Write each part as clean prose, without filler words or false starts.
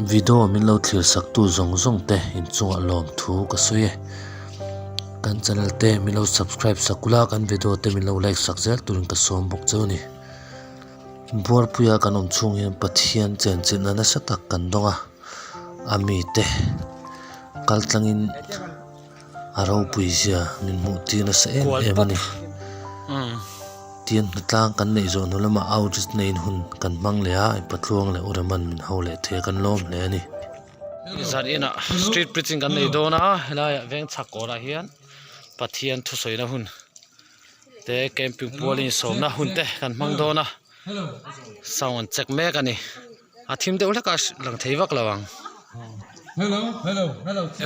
Video min lo thlir sak tu zawng zawng te inchungah lawmthu ka sawi e. Kan channel te min lo subscribe sak ula kan video te min lo like sak zel turin ka sawm bawk cheu a ni. Buarpuia kan awm chhung hian Pathian chenchilhna nasa tak kan dawng a, a mite kal tlangin a ropui zia min hmuh tir nasa em em a ni. Tian hnatlang kan neih zawh hnu lamah outreach neiin hun kan hmang leh a, Patluang leh Ureman min ho leh thei a kan lawm hle a ni. Zan inah street preaching kan nei dawn a, helaiah veng chhak kawrah hian Pathian thusawina hun te camping pual insawmna hun te kan hmang dawn a, sound an check mek a ni. A thim deuh hlek a lang thei vak lo ang.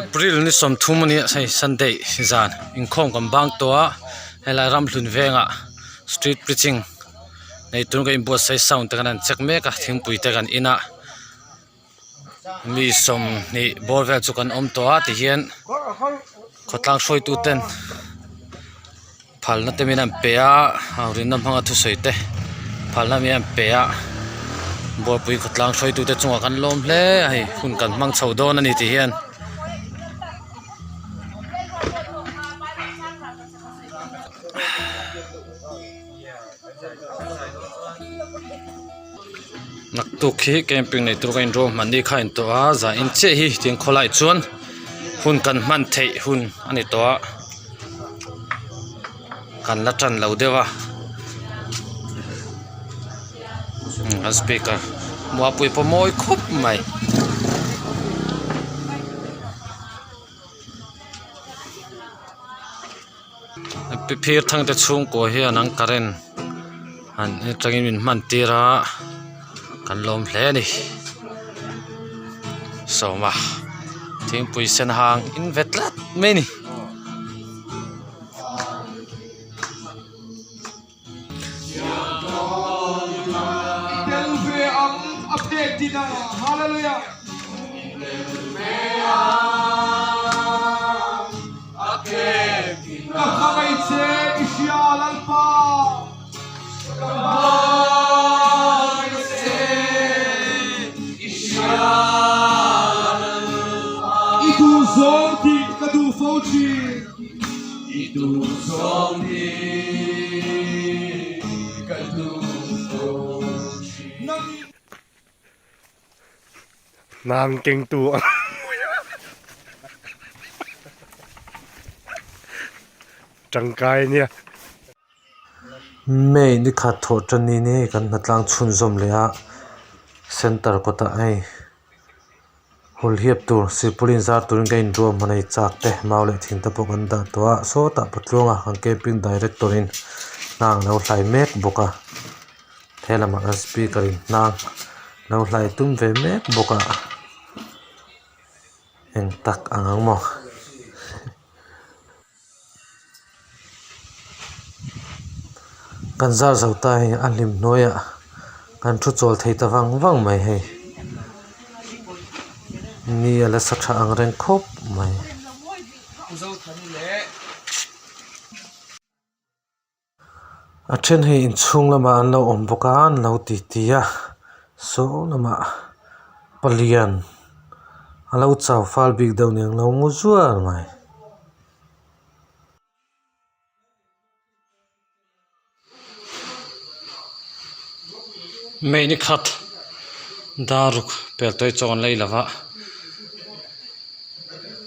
April ni 30 a nia hei Sunday zan inkhawm kan bang tawh a helai ramhlun vengah street preaching nei tur ka inbuatsaih sound te kan han check mek a thingpui te kan in a mi 20 bawr vel chu kan awm tawh a tihian khawtlang hruaitu ten Phalna te min an pe a rinna hmanga thusawi te phalna min an pe a buaipui khawtlang hruaitu te chungah kan lawm hle a hei hun kan hmang chho dawn a ni tih hian. Naktuk hi camping nei tur ka inruah hman ni kha a intawh a zah in chiah hi tiang khawlai chuan hun kan hman theih hun a ni tawh a kan la tan lo deuh a a speaker muapui pawh mawi khawp mai. Phir thang te chhungkua hian an current an atangin min hman tir a kan lawm hle a ni sawma thingpui sen hang in ve tlat mai a ni. Nang kengtu ang tangkai ania. May ni khat thawh tan ni ni kan hnatlang chhunzawm leh a center kawtah hei Hul hiap tur sirpulin zar turin ka inruam hman a i chak te mau leh thing te pawh kan dah tawh a sawtah patluanga kan camping director in hnang lo hlai mek bawk a he lamah kan speaker in hnang lo hlai tum ve mek bawk a eng tak ang ang maw. Kan zar zo ta hei a hlim hnuaiah kan thu chawl thei ta vang vang mai hei ni a la sa tha ang reng khawp mai. A then hei inchhung lamah an lo awm bawk a an lo ti ti a saw lamah palian a lo chau fal bik deuh nen lo ngu zuar mai. Mei ni khat daruk pel tawi chaw an lei lova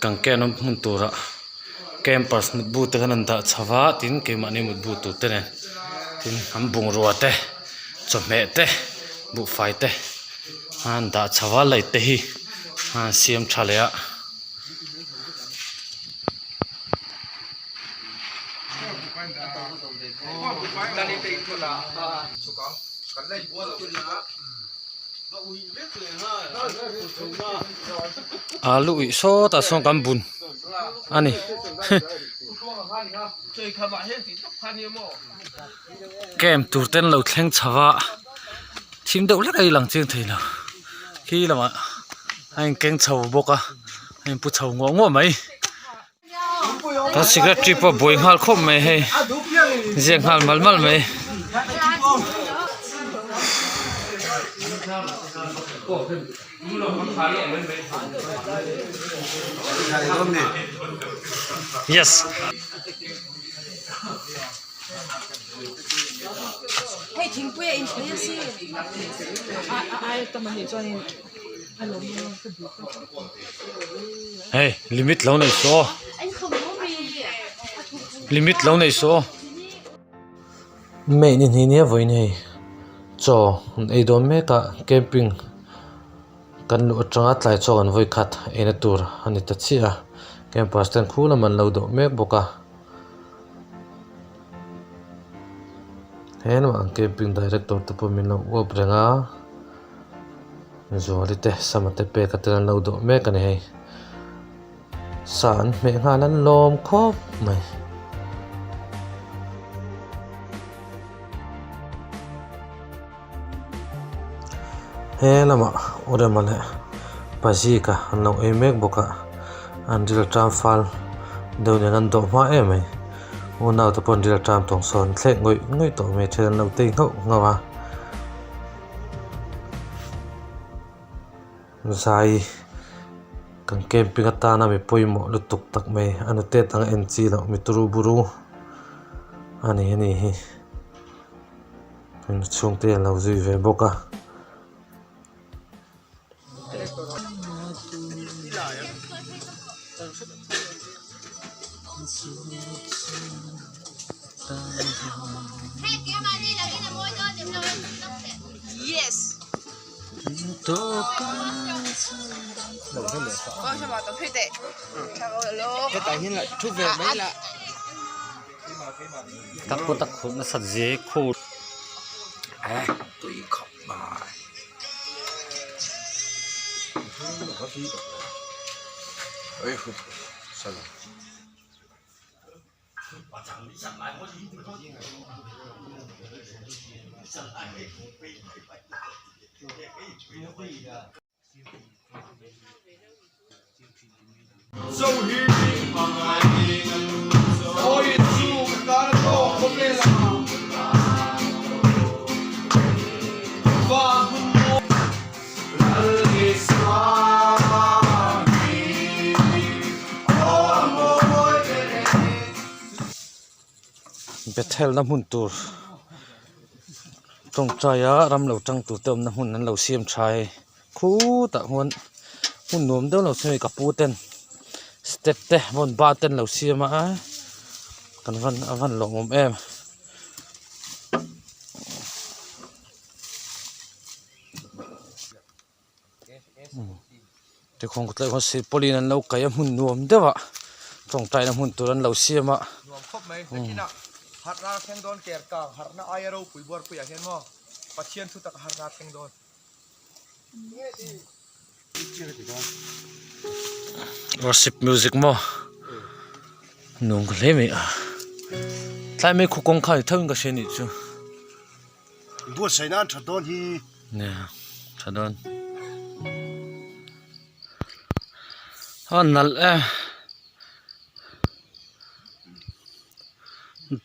kan ken awm hmun turah campers mutbu te khan an dah chho va tin keimahni mutbu tur te nen tin an bungrua te chawhmeh te buhfai te an dah chho va light te hi an siam tha leh a. Alu uih sawtah sawn kan bun a ni camp tur te an lo thleng chho a thim deuh hlek a i lang chiang thei lo khi lamah a inkeng chho bawk a a inpu chho nguah nguah mai. Kan secretary pawh buai nghal khawp mai hei ziak nghal mal mal mai. Yes. Hei thingpui a inthei a si. Hei limit lo nei suh aw. Limit lo nei suh aw. Mei ni hnih nia vawiin hei chaw an ei dawn mek a camping kan luh atanga tlai chaw kan vawi khat eina tur a ni ta chiah a campers ten khu lam an lo dawh mek bawk a he lamah an camping director te pawh min lo uap reng a Zuali te Sama te peka ten an lo dawh mek a ni hei. Sa an hmeh nghal an lawm khawp mai. He lamah Urema leh Pazika an lo ei mek bawk a, an ril ṭam fal deuh nen an dawh hma em mai. Unau te pawh an ril ṭam tawng sawn thlek ngawih ngawih tawh mai then an lo tei nghauh nghauh a. Zai kan camping atana mi pawimawh lutuk tak mai a nute dang en chi loh mi turu buru a ni a ni hi an chhungte an lo zui ve bawk a. Bethel na hmun tur tawngtai a ram lo tang tur te awmna hmun an lo siam tha e khutah khuan hmun nuam deuh lo siam a ni ka pu ten step te vawn ba ten lo siam a kan van a van lawmawm em. Tikhawng tlai khawn silpawlin an lo kaih a hmun nuam deuh a tawngtaina hmun tur an lo siam a. Nuam khawp mai nakin ah harhna a thleng dawn ker kang harhna aia ropui buarpui ah hian maw Pathian thu tak a harhna a thleng dawn. Worship music maw nuam ka hle mai a tlai mai khu kawng kha ni tho in ka hria nih chu. Buatsaih nan tha dawn hi. Nia tha dawn. A nalh e.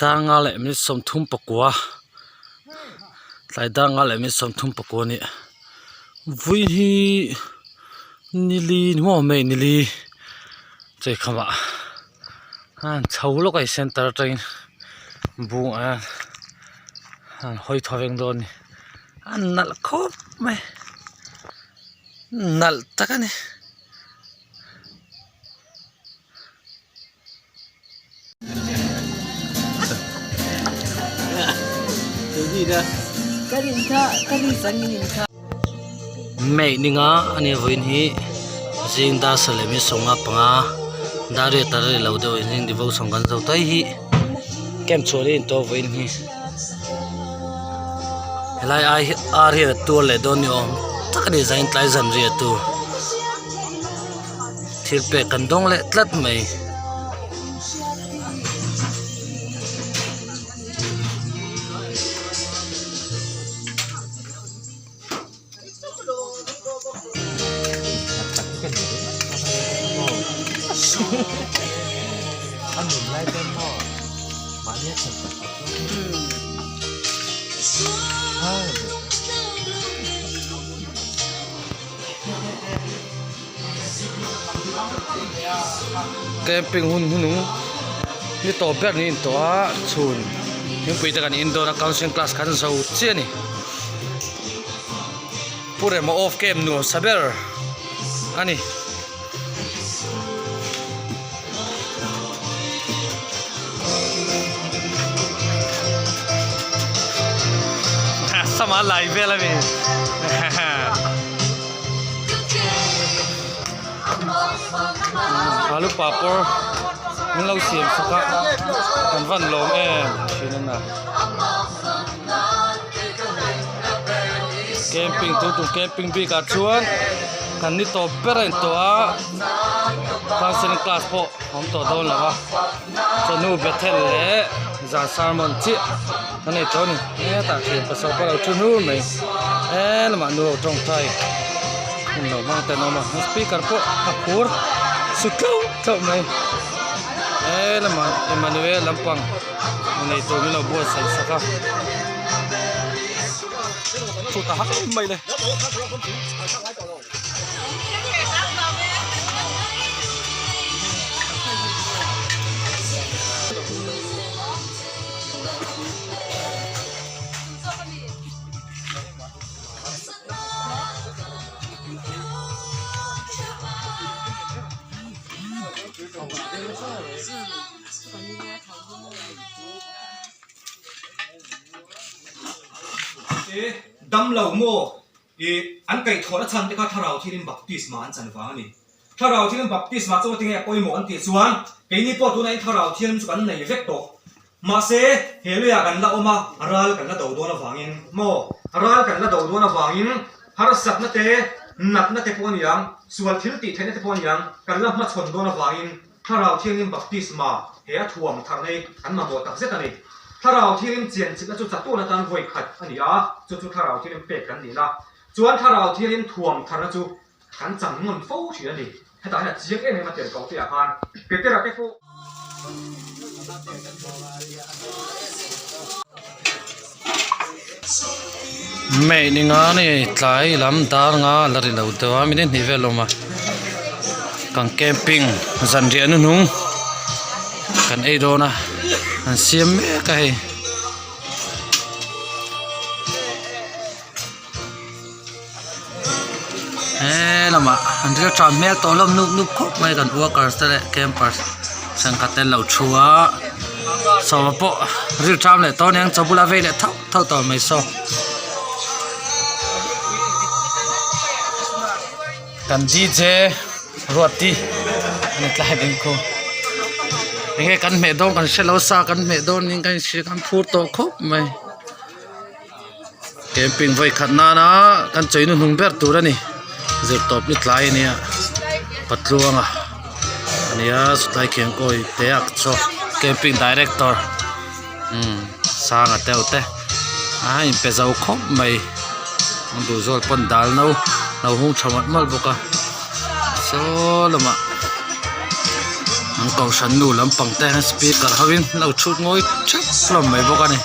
Danga leh minute 30 pakua tlai danga leh minute 30 pakua a ni. Vui hi nili ni maw mai nili chei khamah an chho lawk a ni center atangin bung ah hian an hawi thaw veng dawn a ni a nalh khawp mai nalh tak a ni. Mei ninga a ni vawiin hi zing dar sarih leh minute 15 dar riat a rei lo deuh in zing devotion kan zo tai hi camp chhuah hi a intawh vawiin hi helai ai hi ar hian a tuar leh dawn ni awm tak a ni zain tlai zan riah tur. Thil pek kan dawng leh tlat mai. Camping hun hunung ni tawp ber niin tawh a chhun thingpui te kan in dawn a counselling class khan zo chiah a ni. Pu Rema off camp nuam sa ber a ni. Sama lai vel a ni. Alu papawr min lo siam sak a kan van lawm em thin a na camping tu tum camping bik ah chuan kan ni tawp ber a in tawh a counselling class pawh a awm tawh dawn lo a chawhnu bethel leh zan sermon chiah kan nei tawh a ni hetah thian pasawm pawh a lo thu hnur mai helamah nu ho tawngtai hun lo hmang te an awm a speaker pawh a phur su tlauh tlauh mai helamah Emmanuel lampang nei tur min lo buatsaih sak a chutah hak em mai le. Damlo maw i an kaihthawhna chhan te kha thlarau thilin baptisma an chan vang a ni. Thlarau thilin baptisma chu tinge a pawimawh an tih chuan keini pawh tunah in thlarau thil chu kan nei vek tawh. Mahse he luiah kan la awm a, ral kan la do dawn avangin maw ral kan la do dawn avangin harsatna te natna te pawh a ni ang, sual thil tih theihna te pawh a ni ang, kan la hmachhawn dawn avangin Thlarau Thianghlim baptisma he a thuam tharna hi kan mamawh tak zet a ni. Thlarau Thianghlim chianchilhna chu chatuan atan vawi khat a ni a, chu chu Thlarau Thianghlim pek kan nihna. Chuan Thlarau Thianghlim thuam tharna chu kan chang ngawn fo thin a ni. Hetah hian a chiang em em a tel ko te ah khan Petera te pawh. Mei ni nga ni tlai lam dar nga la ri lo deuh a minute hnih vel a awm a kan camping zanriah hnuhnung kan ei dawn a an siam mek a hei. He lamah an ril tram hmel tawh hlawm nup nup khawp mai kan workers te leh campers thenkhat te an lo thu a sawma pawh ril tram leh tawh aniang chaw bula vei leh thauh thauh tawh mai saw kan D_J Ruati ani tlai ding khu enge kan hmeh dawn kan hrelo sa kan hmeh dawn niin kan inhria kan phur tawh khawp mai. Camping vawi khat nana kan chei nu hnung ber tur a ni zirtawp ni tlai a nia patluanga a nia chulai khian kawi te a chaw camping director umm sanga deuh te a inpe zo khawp mai an duh zawl pawn dal no lo hung tha mawlh mawlh bawk a saw lamah an kohhran nu lampang te speaker ho in lo chhut ngawi thap hlawm mai bawk a ni.